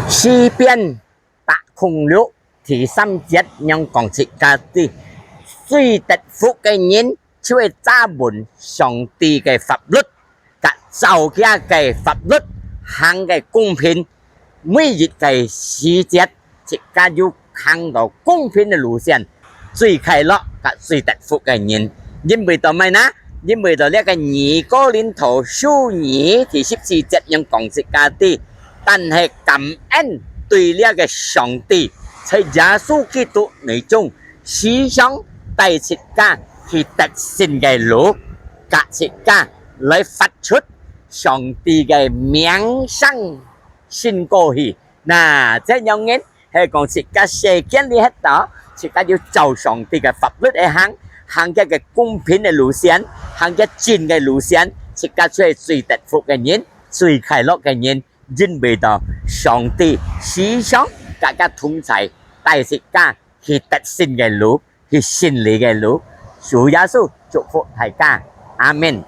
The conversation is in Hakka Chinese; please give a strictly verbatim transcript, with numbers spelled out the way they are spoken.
詩篇百空六第三節仰講自家知，最得福个人就係揸穩上帝个法律，佮照佢个法律行个公平。每一个時節，自家有行到公平个路線，最快樂佮最得福个人。因為到麼个呢？因為到這个二哥林多書二第十四節仰講自家知，但係感恩對這个上帝，在耶穌基督內中，時常帶自家去得勝个路，佮自家來發出上帝个名聲升高去。那，這樣人係講自家世間裡歇到，自家要照上帝个法律來行，行佢个公平个路線，行佢真个路線，自家就係最得福个人，最快樂个人。因為到上帝時常佮佢同在，帶自家去得勝个路，去勝利个路。主耶穌祝福大家，阿們。